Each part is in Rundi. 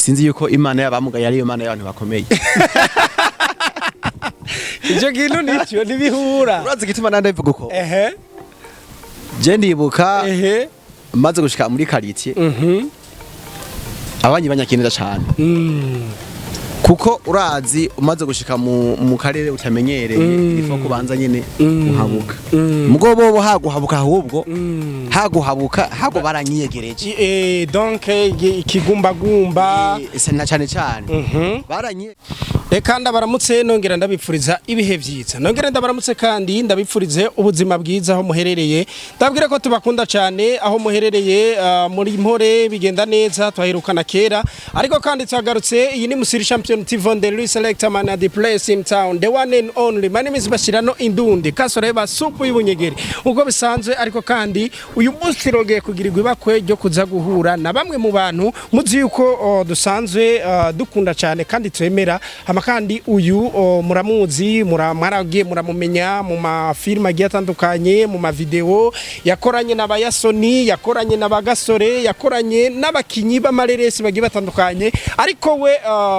Sinzi yuko Imana y'abamugaye ariyo Mana y'abantu bakomeye. Icyo kintu nicyo ntibihura. Urazi igituma nande mvuga uko? Ehe. Je ndibuka maze gushika muri quartier, abanyi banyakinira cyane, kuko urazi umaze gushika mu karere utamenyereye, ifo kubanza nyene guhabuka. Mugo bobo haguhabuka, ahubwo haguhabuka hago baranyiyegereje. Donc ikigumbagumba. Se na cyane cyane baranyiye. Reka ndabaramutse, nongera ndabipfuriza ibihe byiza, nongera ndabaramutse kandi ndabipfurize ubuzima bwiza aho muherereye. Ndabwira ko tubakunda cyane aho muherereye, muri mpore bigenda neza. Twaherukana kera, ariko kandi twagarutse. Iyi ni Musiri Champion TV on the Louis Selector man at the place in town, the one and only. My name is Bashirano Indundi Kasoreba supu y'ubunyegeri uko bisanzwe. Ariko kandi uyu munsi rogeye kugirirwa ibakwe ryo kuza guhura na bamwe mu bantu muzi yuko dusanzwe dukunda cyane kandi twemera. Hama kandi uyu muramuzi, mwaragiye muramumenya mu mafilime agiye atandukanye, mu mavideo yakoranye na Bayasoni, yakoranye na Bagasore, yakoranye n'abakinyi b'amareresi bagiye batandukanye. Ariko we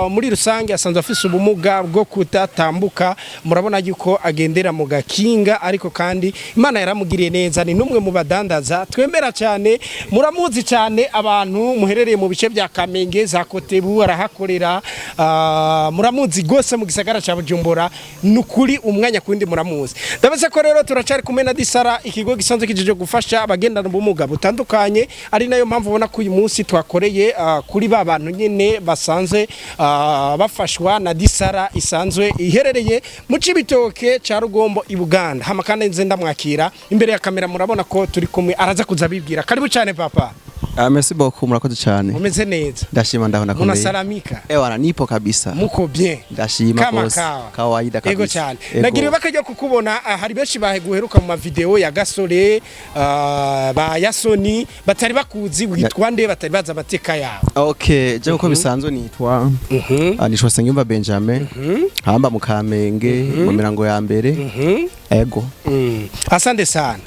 muri rusange asanzwe afise ubumuga bwo kudatambuka. Murabona yuko agendera mu gakinga, ariko kandi Imana yaramugiriye neza. Ni n'umwe mu badandaza twemera cyane, muramuzi cyane abantu muherereye mu bice bya Kamenge, za Kotebu arahakorera. Muramuzi gose mu gisagara cya Bujumbura, ni ukuri umwanya kundi muramuzi. Ndabaza ko rero turacari kumwe na Disara, ikigo gisanzwe kijeje gufasha abagendana ubumuga butandukanye, ari nayo mpamvu ubona ko uyu munsi twakoreye kuri ba bantu nyine basanzwe bafashwa na Disara isanzwe iherereye mu Cibitoke ca Rugombo i Buganda. Hama kandi nze ndamwakira imbere ya kamera, murabona ko turi kumwe, araza kuza bibwira. Karibu cyane, papa. Ah, merci beaucoup, murakoze cyane. Umeze neza? Ndashima, ndaho nakomeye. Munasalamika? Ewana, nipo kabisa. Muko bien? Ndashima Kama gose. kawa. Kawaida kabisa. Ego cyane. Ego. Nagira ibaka ryo kukubona. Hari benshi baheguheruka mu mavideo ya Gasore, ba Yasoni, batari bakuzi witwa nde, batari bazi amateka yawe. Okay, je uko bisanzwe nitwa nitwa Sengiyumva Benjamin. Hamba mu Kamenge mu mirango ya mbere. Ego. Asante sana.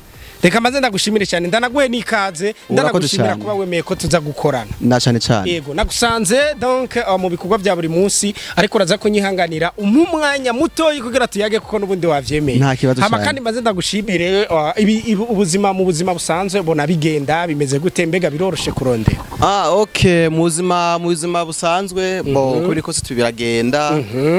Reka maze ndagushimire cyane, ndanaguhe n'ikaze, ndanagushimira Cyane. kuba wemeye ko tuza gukorana. Na cyane cyane. Yego, nagusanze donc mu bikorwa bya buri munsi, ariko uraza kunyihanganira umwanya mutoyi kugira tuyage, kuko n'ubundi wavyemeye. Nta kibazo Hama cyane. kandi maze ndagushimire. Ubuzima mu buzima busanzwe bona bigenda bimeze gute? Mbega biroroshe kurondera? Ah, okay, mu buzima busanzwe bo kuri kose tubiragenda,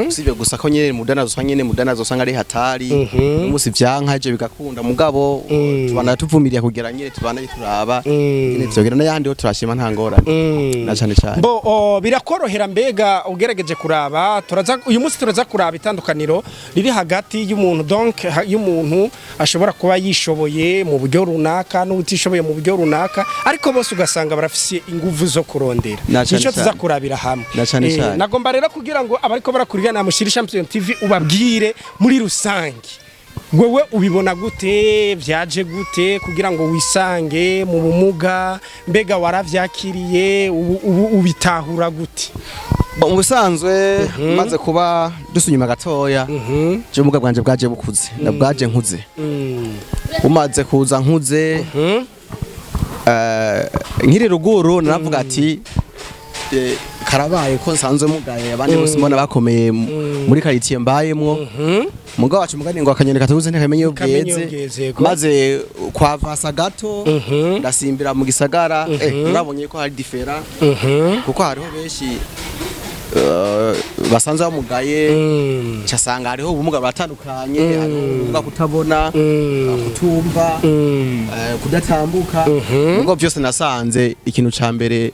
usibye gusa ko nyene mudanazo usanga nyene mudanazo usanga ari hatari umunsi vyanka je bigakunda, mugabo tubana tuvumiriye kugira nyene tubana turaba nyene vyogera n'ayandi ho turashima, nta ngorane, na cyane cyane. Bo birakorohera mbega ugerageje kuraba? Turaza uyu munsi turaza kuraba itandukaniro riri hagati y'umuntu, donc y'umuntu ashobora kuba yishoboye mu buryo runaka n'utishoboye mu buryo runaka, ariko bose ugasanga barafise inguvu zo kurondera. Na cane Nico tuza cane. kurabira hamwe. Na cane cane. Nagomba rero kugira ngo abariko barakurikirana Mushiri Champion TV ubabwire muri rusange, wewe ubibona gute? Vyaje gute kugira ngo wisange mu bumuga? Mbega waravyakiriye? Ubu ubitahura gute? Bo, mu busanzwe maze kuba dusunyuma gatoya, je ubumuga bwanje bwaje bukuze na bwaje nkuze, bumaze kuza nkuze. Nkiri ruguru naravuga ati karabaye ko nsanzwe mugaye, abandi bose mbona bakomeye muri quartier mbayemwo. Mugabo wacu mugani ngo akanyoni katabuze ntikamenye iyo Ntikamenye iyo bweze. bweze, yego. Maze kwavasa gato ndasimbira mu gisagara, urabonye ko hari différence, kuko hariho benshi basanzwe bamugaye, casanga hariho ubumuga buratandukanye: hariho ubumuga kutabona, kutumva, kudatambuka. Ubwo byose nasanze ikintu ca mbere,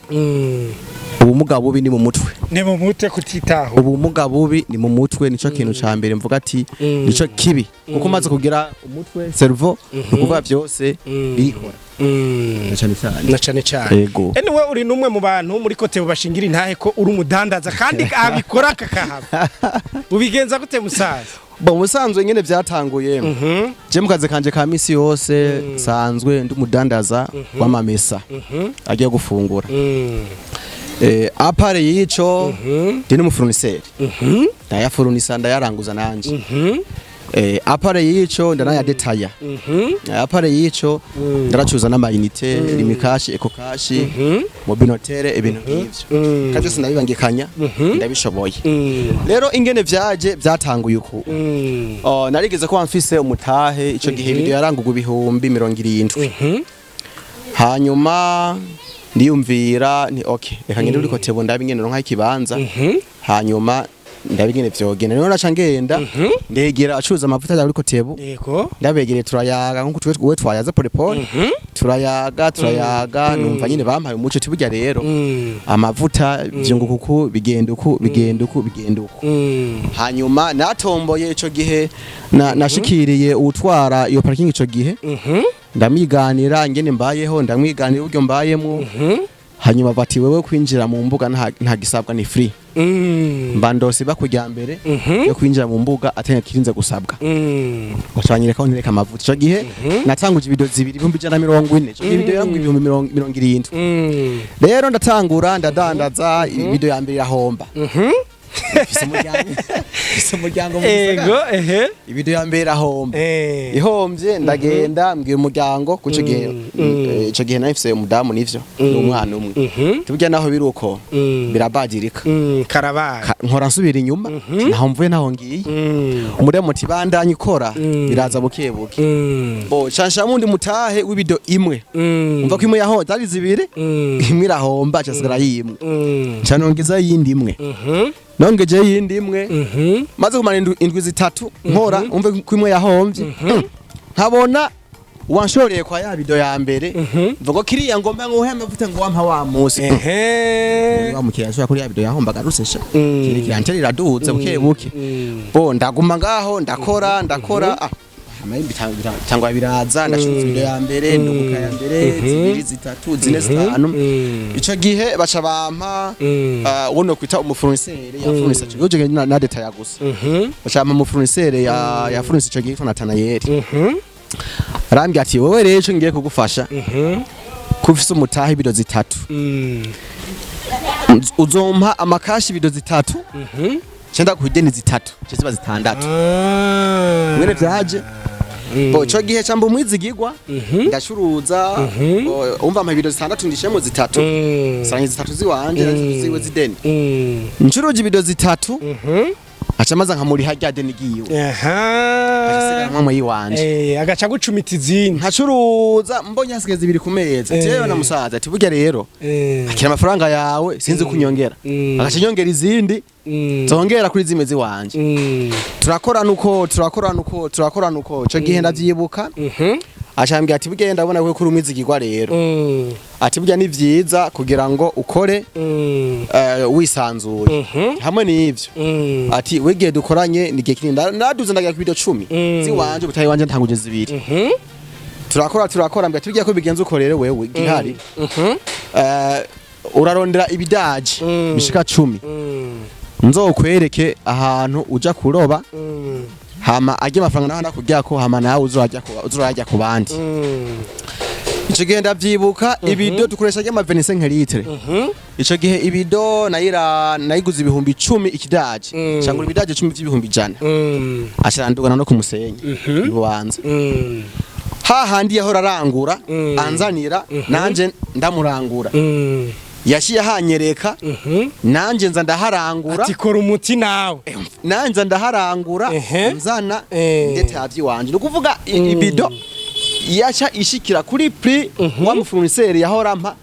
ubumuga bubi ni mu mutwe. Ni mu mutwe, kutitaho. Ubumuga bubi ni mu mutwe, nico kintu ca mbere mvuga ati nico kibi, kuko umaze kugira umutwe, cerveau, ni ukuvuga byose birikora. Na cane cyane. Na cane cyane. Yego. Anyway, uri numwe mu bantu muri kote bashingira intahe ko uri umudandaza kandi abikora kakahava. Ubigenza gute, musaza? Bo, musanzwe nyene vyatanguye, je mu kazi kanje ka misi yose sanzwe ndi umudandaza w'amamesa agiye gufungura. À part y'ico, ndi n'umufournisseur, ndayafurunisa, ndayaranguza nanje. À part y'ico, ndanayadetaya. À part y'ico, ndaracuza n'ama unités, Lumicash, Ecocash, Mobinotel, ibintu nk'ivyo. Kandi byose ndabibangikanya, ndabishoboye. Rero ingene vyaje, vyatanguye uku. Oh, narigeze kuba mfise umutahe ico gihe, ibido yarangurwa 70,000. Hanyuma ndiyumvira nti: "Okay, reka ngende muri COTEBU, ndabe ingene ronka ikibanza, hanyuma ndabe ingene vyogenda." Rero naca ngenda, ndegera acuruza amavuta ya muri COTEBU. Ndabegereye, turayaga nkuko twe we twayaza pole pole, turayaga turayaga, numva nyine bampaye umuco tiburya rero amavuta vyunguka uku, bigenda uku, bigenda uku, bigenda uku. Hanyuma natomboye ico gihe, nashikiriye uwutwara iyo parking ico gihe, ndamwiganira ingene mbayeho, ndamwiganira uburyo mbayemwo. Hanyuma bati: "Wewe kwinjira mu mbuga nta gisabwa, ni free." Mba ndose bakujya mbere yo kwinjira mu mbuga atanya kirinze gusabwa. Bacanyereka aho ntereka amavuta. Ico gihe natanguje ibido zibiri, 140,000. Ico gihe ibido yarangwa 70,000. Rero ndatangura, ndadandaza, ibido ya mbere irahomba. Mfise umuryango mu gisagara. Ego, ehe. Ibido ya mbere irahomba. Ihomvye, ndagenda mbwira umuryango kuco gihe, ico gihe nari mfise umudamu nivyo n'umwana umwe. Tubujya naho biri uko, birabadirika. Karabaye. Nkora nsubira inyuma, naho mvuye naho ngiye. Umudamu ati: "Bandanye ukora, biraza buke buke." Bo canshamo undi mutahe w'ibido imwe. Umva ko imwe yaho zari zibiri, imwe irahomba, casigara yimwe. Nca nongeza yindi imwe. Nongeje yindi imwe, maze kumara indwi 3 nkora, umve ko imwe yahomvye, nkabona wanshoreye kwa ya bido ya mbere, mvuga ko kiriya ngomba nguhe amavuta ngo wampa wa musi. Wa mukiriya ashobora kuri ya bido yahomba agarutse sha. Kiri iraduze buke buke. Bo ndaguma ngaho, ndakora ndakora, amahembe cyangwa biraza, ndacuruza ibido ya mbere, nduguka ya mbere, zibiri, zitatu, zine, zitanu. Ico gihe baca bampa uwo no kwita umu fournisseur ya fournisseur ico gihe, na détail gusa. Baca bampa umu fournisseur ya fournisseur ico gihe yitwa Nathanael. Arambwira ati: "Wowe rero ico ngiye kugufasha, ko ufise umutahe ibido zitatu, uzompa amakashi ibido zitatu, cenda ku ideni zitatu, ce ziba zitandatu." Mwene vyaje bo ico gihe camba umwizigirwa, ndacuruza. Bo, umva, ampa ibido zitandatu, ndishemo zitatu, sanye zitatu ziwanje na zitatu ziwe zideni. Ncuruje ibido zitatu, aca maza nkamuriha rya deni giwe, asigaramwo yiwanje. Agaca gucumita izindi. Nkacuruza, mbonye hasigaye zibiri ku meza, tewe na musaza ati: "Burya rero akira amafaranga yawe, sinzi kunyongera." Agaca nyongera izindi, zongera kuri zimwe ziwanje. Turakorana uko, turakorana uko, turakorana uko. Ico gihe ndavyibuka, acambwira ati: "Burya ndabona ko kuri umwizigirwa rero." Ati: "Burya ni vyiza kugira ngo ukore wisanzuye hamwe n'ivyo." Ati: "Wigihe dukoranye ni igihe kinini." Naduze ndagera ku bido 10 ziwanje, ubutayi wanje ntanguje zibiri. Turakora turakora, mbwira ati: "Burya ko bigenze uko rero, wewe gihari urarondera ibidaji bishika 10, nzokwereke ahantu uja kuroba, hama ajye amafaranga naho ndakuryako, hama nawe uzurajya ku bandi." Ico gihe ndavyibuka, ibido dukoresha ry'ama 25 litres. Ico gihe ibido nayira nayiguze 10,000 ikidaji, cangura ibidaji 10 vy'ibihumbi 100. Ashirandugana no kumusenyi ibubanza, hahandi yahora arangura, anzanira, nanje ndamurangura. Yaciye ahanyereka, nanje nza ndaharangura. Ati: "Kora umuti nawe." Nanje ndaharangura, nzana ndetavyi wanje. Ni ukuvuga ibido yaca ishikira kuri prix wa mu fournisseur yahora ampa,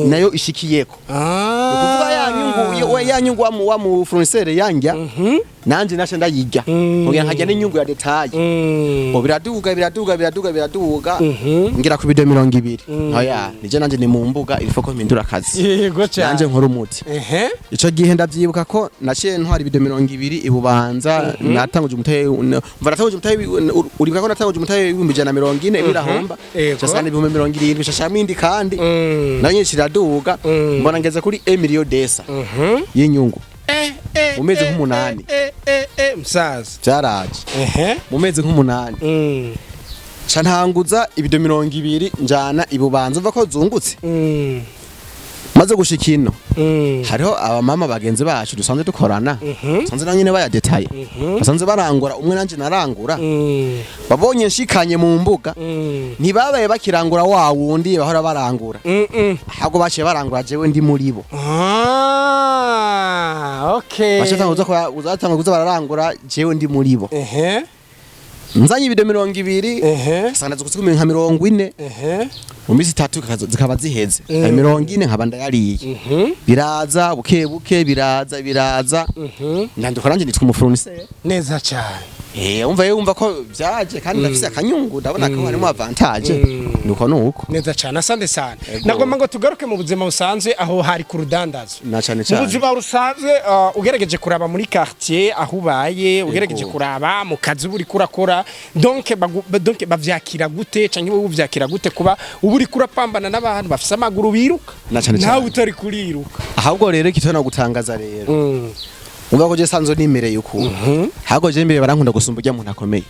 nayo ishikiyeko. Ukuvuga ya nyungu, ya nyungu wa mu fournisseur yanjya, nanje naca ndayirya, kugira nkajya n'inyungu ya détail. Bo biraduga biraduga biraduga biraduga, ngira ku bido 20. Oya, nije nanje ni mu mbuga, il faut ko mpindura akazi. Yego cyane. Nanje nkora umuti. Ico gihe ndavyibuka ko naciye ntwara ibido 20 ibubanza. Natanguje umutahe, umva, natanguje umutahe, uribuka ko natanguje umutahe 140,000, birahomba. Casana 70,000, shashamo indi kandi, nayo nyinshi, iraduga. Mbona ngeze kuri emilio desa y'inyungu mu mezi nk'umunani. Musaza. Vyaraje mu mezi nk'umunani. Ca ntanguza ibido 20, njana ibubanza, umva ko zungutse. Maze gushika ino, hariho abamama bagenzi bacu dusanzwe dukorana, basanzwe na nyine bayadetaye, basanzwe barangura umwe nanje narangura. Babonye nshikanye mu mbuga, ntibabaye bakirangura wa wundi bahora barangura, ahubwo baciye barangura jewe ndi muri bo. Ah, okay. Baciye uzatanga kuza bararangura jewe ndi muri bo. Nzanye ibido 20, usanga zikuze nka 40. Mu minsi 3 zikaba ziheze. Ayo 40 nkaba ndayariye. Biraza buke buke, biraza biraza, ndanduka nanje nitwa umu fournisseur. Neza cyane. Umva yewe, umva ko byaje kandi ndafise akanyungu, ndabona ko harimo avantage. Nuko nuko. Neza cyane, asante sana. Ego. Nagomba ngo tugaruke mu buzima busanzwe, aho hari ku rudandazo. Na cane Mu cane. buzima busanzwe, ugerageje kuraba muri quartier aho ubaye, ugerageje kuraba mu kazi uba uriko urakora, donc bavyakira gute, canke wowe uvyakira gute kuba uba uriko urapambana n'abantu bafise amaguru biruka, Na cane nawe cane. utari kuriruka? Ahubwo rero ikitona gutangaza rero, umva ko je sanzwe nimereye ukuntu, ahubwo je mbere barankunda gusumba urya muntu akomeye,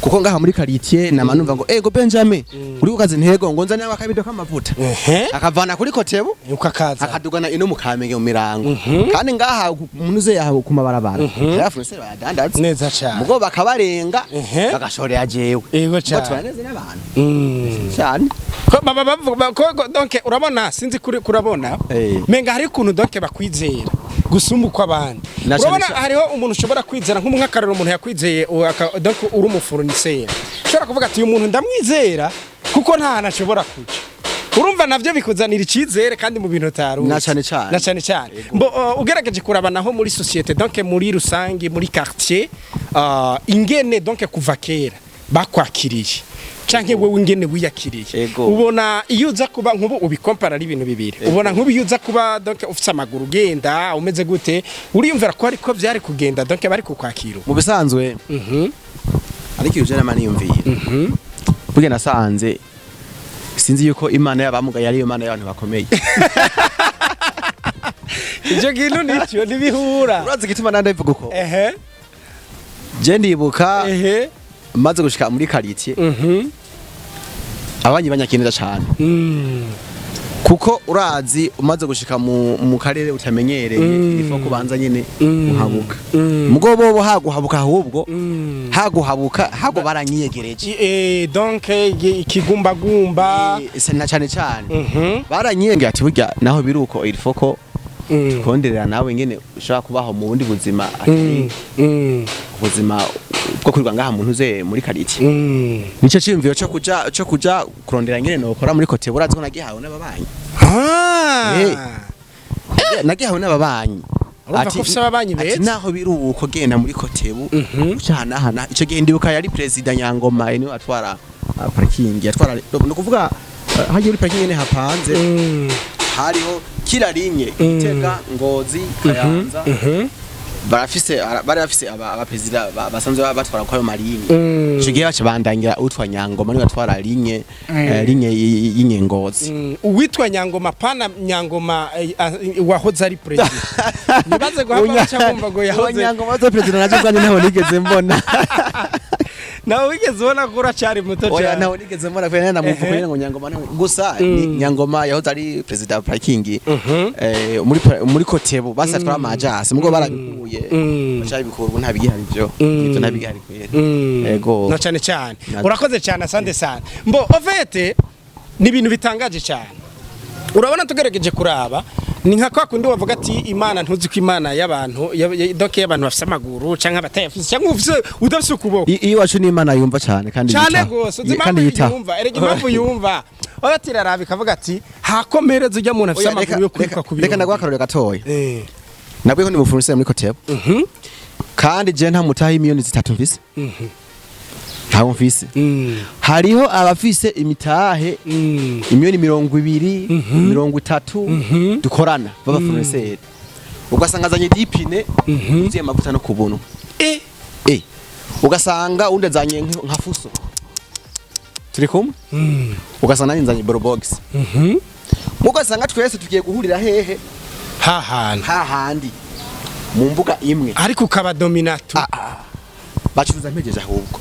kuko ngaha muri quartier nama numva ngo ego Benjamin uri kukazi ntego ngo nzane akabido k'amavuta, akavana kuri COTEBU, ukakaza akadugana ino mu Kamenge mu Mirango. Kandi ngaha umuntu yaho ku mabarabara ya fournisseur bayadandaza, Neza cyane. mugo bakabarenga, bagashorera jewe. Ego Ngo cyane. tubaneze n'abantu cyane. Ko baba bavuga ko donc urabona, sinzi kuri kurabona, menga hari ukuntu donc bakwizera gusumba uko abandi. Na cane Urabona, cane. hariho umuntu ushobora kwizera, nk'umwakarero umuntu yakwizeye donc uri umu fournisseur, ushobora kuvuga ati uyu muntu ndamwizera kuko nta hantu ashobora kuja. Urumva navyo bikuzanira icizere kandi mu bintu utaruzi. Na cane cane. Na cane cane. Mbo ugerageje kuraba naho muri société, donc muri rusangi, muri quartier, ingene donc kuva kera bakwakiriye canke wewe ingene wiyakiriye, ubona iyo uza kuba nk'ubu ubikompara ari ibintu bibiri, ubona nk'ubu iyo uza kuba donc ufise amaguru ugenda umeze gute, uriyumvira ko ariko vyari kugenda, donc bari kukwakira? Mu bisanzwe, ariko iyo nama niyumviye, burya nasanze sinzi yuko Imana y'abamugaye ariyo Mana y'abantu bakomeye. Ivyo kintu nicyo ntibihura. Urazi igituma nande mvuga uko? Je ndibuka maze gushika muri quartier, abanyi banyakinira cane, kuko urazi umaze gushika mu karere utamenyereye, ifo kubanza nyene uhabuka. Mugo bobo haguhabuka, ahubwo haguhabuka hago baranyiyegereje. Donc ikigumbagumba. Na cane cane baranyiyengera ati burya naho biruko il faut ko tukonderera nawe nyene ushobora kubaho mu bundi buzima atari ubuzima bwo kwirirwa ngaha muntu uze muri quartier. Nico ciyumviro co kuja kurondera nyene nokora muri COTEBU. Urazi ko nagihawe n'ababanyi. Nagihawe n'ababanyi. Urumva ko ufise ababanyi Ati beza. naho biri uko genda muri COTEBU ucanahana. Ico gihe ndibuka yari president Nyangoma, niwe atwara parking, yatwara no kuvuga hagiye muri parking nyene hapanze, hariho kila linye, Gitega, Ngozi, Kayanza, barafise bari bafise abaperezida basanzwe batwara kwayo ma lignes. Ico gihe baca bandangira utwa Nyangoma niwe atwara ligne, ligne y'Inyengozi. Uwitwa Nyangoma, pana Nyangoma wahoze ari president, nibaze guhava baca bumva ngo yahoze. Nyangoma zo president naje ubwanjye ntaho nigeze mbona. Nawe wigeze ubona ko uracyari muto Oya, cyane. ntaho nigeze mbona kubera namuvuga nyene ngo Nyangoma gusa ni Nyangoma yahoze ari president wa parking muri COTEBU, basi atwara amajasi mugo barabikuye, baca bikura, ubu nta bigihari ivyo. Ivyo nta bigihari kwera. Ego. Na cyane cyane. Urakoze cyane, asante sana. Mbo au fait ni ibintu bitangaje cyane. Urabona, tugerageje kuraba ni nka kwa kundi wavuga ati Imana ntuzi ko Imana y'abantu donc y'abantu bafise amaguru canke abatayafise canke ufise udafise ukuboko. Iyo wacu ni Imana yumva cyane kandi Cyane yitaho. gose. Uzi Kandi impamvu yitaho. yumva? Erega impamvu yumva, oya, ikavuga ati hakomereza ujya muntu afise Oya, amaguru yo kwiruka ku reka biro. ndaguha akarorero gatoya. Nabwiye ko ndi mu fournisseur muri COTEBU, kandi je nta mutahe 3 miliyoni mfise, ntawo mfise. Hariho abafise imitahe 20 miliyoni, 30, dukorana baba fournisseur, ugasanga azanye dipine yuzuye amavuta no kubunwa. Ugasanga undi azanye nka fuso, turi kumwe, ugasanga nanjye nzanye Probox, ugasanga twese tugiye guhurira hehe? Hahana. Hahandi mu mbuga imwe. Ariko ukaba dominato. Bacuruza mpejeje ahubwo.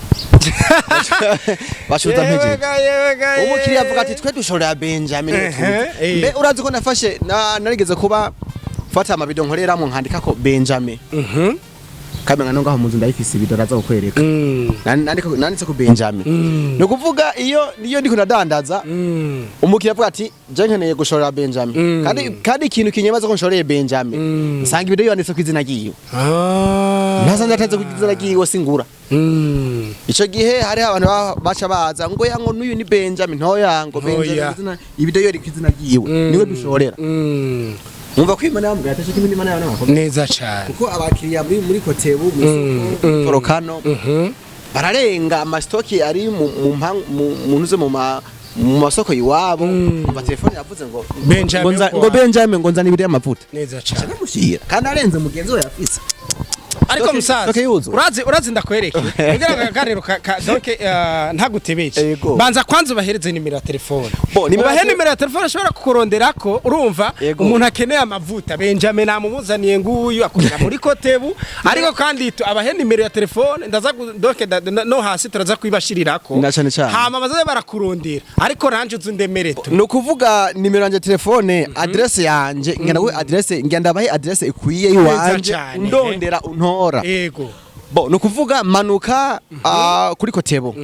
Bacuruza mpejeje. Umukiriya avuga ati: "Twe dushorera Benjamin." Mbe urazi ko nafashe narigeze kuba mfata amabido nkoreramo, nkandika ko Benjamin. Kamenga no ngaho mu nzu ndayifise ibido, araza kukwereka. Nanditse ko Benjamin. Ni ukuvuga iyo ndiko ndadandaza, umukiriya avuga ati: "Je nkeneye gushorera Benjamin." Kandi ikintu kinyemaza ko nshoreye Benjamin, nsanga ibido yanditse ku izina ryiwe. Ntasanze ataze ku izina ryiwe, singura. Ico gihe hariho abantu baca baza ngo ya ngo n'uyu ni Benjamin, ntoya ngo Benjamin. Ntoya. Ibido yari ku izina ryiwe, niwe dushorera. Mwumva ko Imana yambwiye atashe kimwe n'Imana yawe n'amakuru. Neza cyane. Kuko abakiriya muri COTEBU, mu isoko Volcano, bararenga amastoki ari mu ntuze mu masoko iwabo, umva telefone yavuze ngo Benjamin. Ngo Uko ngo Benjamin, ngo nzana ibiri y'amavuta. Neza cyane. Ndamushyira kandi arenze mugenzi we yafise. Ariko musaza, stock yuzuye. Urazi ndakwereke kugira ngo akaganiro donc ntagutebeje. Yego. Banza kwanza ubahereze nimero ya telefone. Bo, nimero ya Ubahe nimero ya telefone ashobora kukuronderako, urumva? Yego. Umuntu akeneye amavuta, Benjamin namumuzaniye, nguyu akorera muri COTEBU, ariko kandi abahe nimero ya telefone, ndaza donc no hasi turaza kwibashirirako. Na cane cane. Hama bazaze barakurondera, ariko nanje uzi undemere tu. Ni ukuvuga nimero yanjye ya telefone, adresse yanje, ngenda we adresse, ngenda bahe adresse ikwiye iwanje. Cane. Ndondera untora. Bo, ni ukuvuga manuka kuri COTEBU,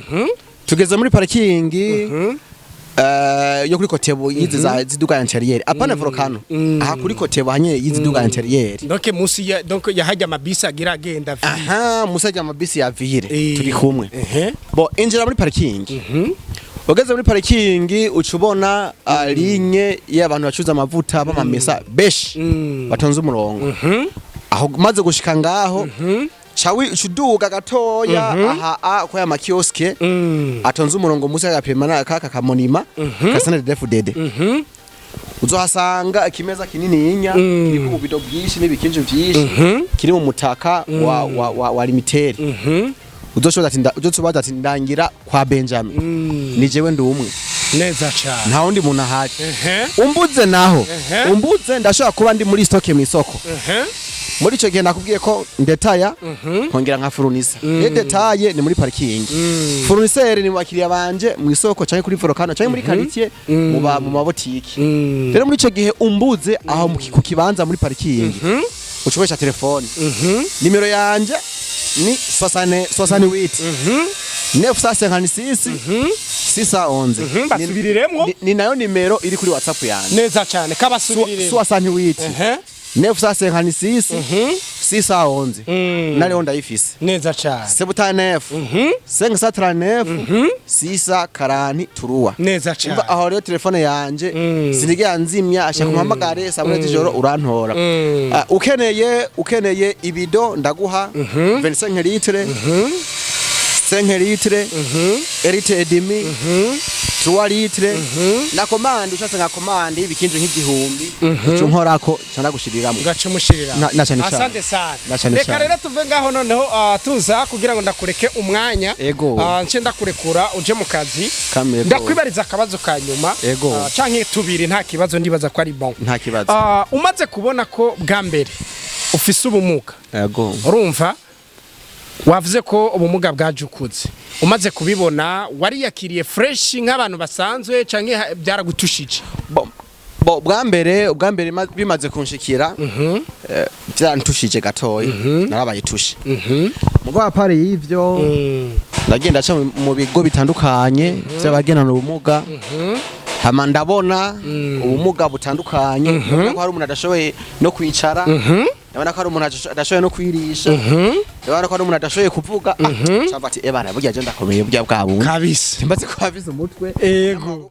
tugeze muri parking yo kuri COTEBU, yizi za ziduka intérieur, apana Volcano, aha kuri COTEBU hanye yizi duka intérieur. Donc musi ya, donc yahajya amabisi agira agenda ville. Aha musajya amabisi ya ville. Turi kumwe. Bo, injira muri parking. Ugeze muri parking uca ubona ligne y'abantu bacuruza amavuta b'amamesa beshi batonze umurongo. Aho maze gushika ngaho, cawi uduga gatoya aha a ko ya makioske atonze umurongo musi y'agapema na kaka kamonima ka CNDD-FDD, uzohasanga ikimeza kinininya kiriko ububido bwinshi n'ibikinju vyinshi, kiri mu mutaka wa Lumitel. Uzoshobora ati uzotubaza ati: "Ndangira kwa Benjamin." Ni jewe, ndi umwe. Neza cyane. Nta wundi muntu ahari. Umbuze naho, umbuze ndashobora kuba ndi muri stock mu isoko. Muri ico gihe nakubwiye ko ndetaya, nkongera nka fournissa. Iyo détail ni muri parking, fournisseur ni mu bakiriya banje mu isoko canke kuri Volcano canke muri quartier, mu mabotiki. Rero muri ico gihe umbuze aho ku kibanza muri parking, ucokoresha telefone. Nimero yanje ni 60 68 956 611. Basubiriremwo. Ni nayo nimero iri kuri WhatsApp yanje. Neza cyane, kabasubiriremo. 68 956 611. Nariho ndayifise. Neza cyane. 79 539 643. Neza cyane. Umva, aho rero telefone yanje sinigera nzimya, ashaka umuhamagare saa 8 z'ijoro urantora. Ukeneye ibido ndaguha 25 litres, 5 litres, litre et demi, 3 litres, na commande ushatse nka commande y'ibikinju nk'igihumbi, ico nkorako ca ndagushiriramwo. Ugaca umushirira. Na cyane cyane. Asante sana. Na cyane Reka cyane. rero tuve ngaho noneho, tuza kugira ngo ndakureke umwanya. Ego. Nce ndakurekura uje mu kazi. Kamego. Ndakwibariza akabazo ka nyuma. Ego. Canke tubiri, nta kibazo, ndibaza ko ari bon. Nta kibazo. Umaze kubona ko bwa mbere ufise ubumuga, Ego. urumva wavuze ko ubumuga bwaje ukuze, umaze kubibona wariyakiriye fresh nk'abantu basanzwe canke byaragutushije? Bo, bwa mbere bimaze kunshikira, byarantushije gatoya, narabaye tushe. Mugo à part y'ivyo, ndagenda aca mu bigo bitandukanye by'abagendana ubumuga, hama ndabona ubumuga butandukanye. Ndabona ko hari umuntu adashoboye no kwicara, ndabona ko hari umuntu adashoboye no kwirisha, ndabona ko hari umuntu adashoboye kuvuga. Cava ati: "Ebana, burya je ndakomeye, burya bwa bundi." Kabisa. Mbaze ko havize umutwe. Ego.